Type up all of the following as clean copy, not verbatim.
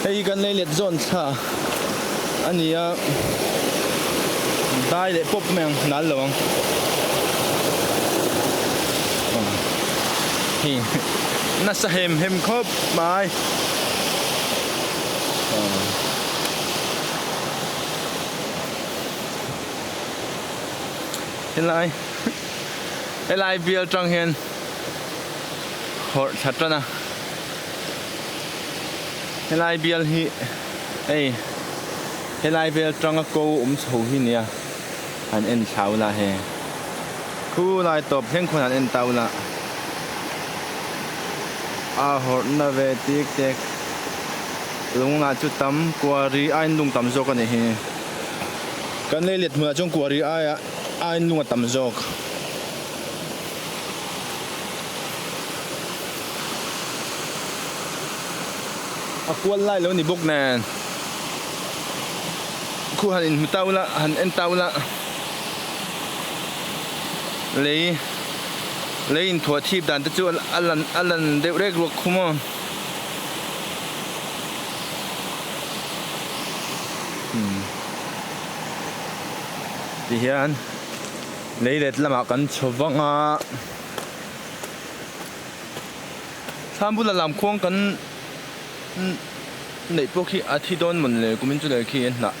Hei hi kan lei let zawn thla a ni a, dai leh pawp mai ang nal lo ang. Hei nasa hem hem khawp mai. Helai helai bial tang hian hawrh thla tan a helai bial hi hei helai vel tanga ko awm chho hi nia han en thla ula he khulai tawp thleng khawn han en ta ula a hawrh na ve tik tek lung lah chu tam kuari a in lung tam zawk a nih hi. Kan lei let hmunah chuan kuari aia ain lung a tam zawk. A kual lai lo ni bawk nen khu han inhmu ta ula han en ta ula lei lei inthuah thip dan te chu a lan a lan deuh rek ruak khum aw. Tihian lei let lamah kan chho vang a thlam bula lam khuang kan neih pawh khi a thi dawn mawn le kumin chu leh khi a hnah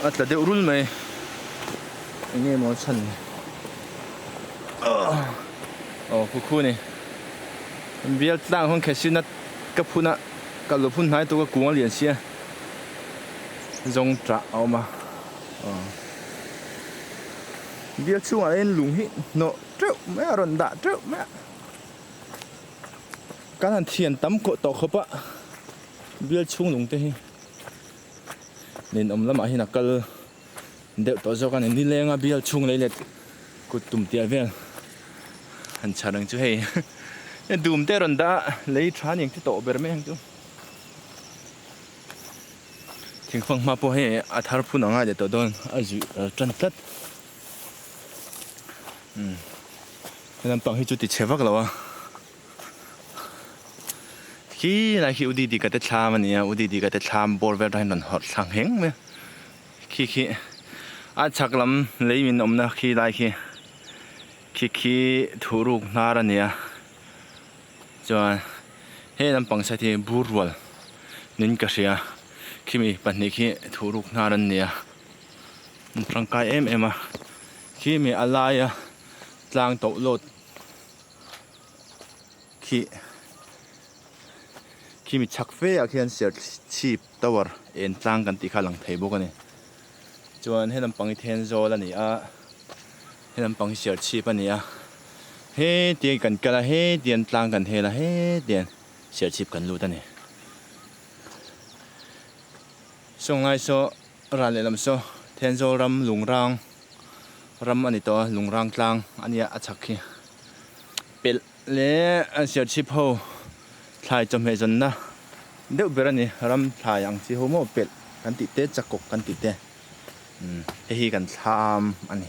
a tla deuh rul mai eng nge maw a chhan ni aw khu khu ni bial tlang hawn khesina ka phun a. Ka lu phun hnai tuk a kung a lian sia zawng tah a awm a aw bial chhungah hian lung hi hnawh teuh mai a rawn dah teuh mai a kan han thian tam kawh tawh khawp a bial chhung lung te hi ninawm lamah hian a kal deuh tawh zawk a ni nileng a bial chhung lei let kut tum tiah vel han chhar ang chu hei dum te a rawn dah a lei tha aniang chu tawh ber mai ang chu thingfang hma pawh hei a thar phun a ngai leh tawh dawn a zuih tan tlat umm he lampang hi chu ti chhe vak lo a. Khi lai khi u Didi ka te thlam a ni a, u Didi ka te thlam bawr vel atangin rawn hawrh thla ngheng mai a, khi khi a chhak lam lei min awmna khi lai khi khi khi thuruk hnar a ni a, chuan he lampang side hi bur rual niin ka hria khimi pahnih khi thuruk hnar an ni a, an tangkai em em a, khimi a laia tlang tawh lawt. Khi khimi chhak fe ah khian Serchhip Tower en tlang kan tih kha a lang thei bawk a ni. Chuan he lampang hi Thenzawl a ni a, he lampang hi Serchhip a ni a, hetiang kan kal a, hetiang tlang kan hel a, hetiang Serchhip kan lut a ni. Sawnglai saw ral lehlam saw Thenzawl ram Lungrang ram a ni tawh a, Lungrang tlang a nia a chhak khi. Pelh leh an Serchhip ho thlai chawhmeh zawnna deuh ber a ni, ram thlai ang chi ho maw pelh kan tih te chakawk kan tih te hei hi kan thlam a ni.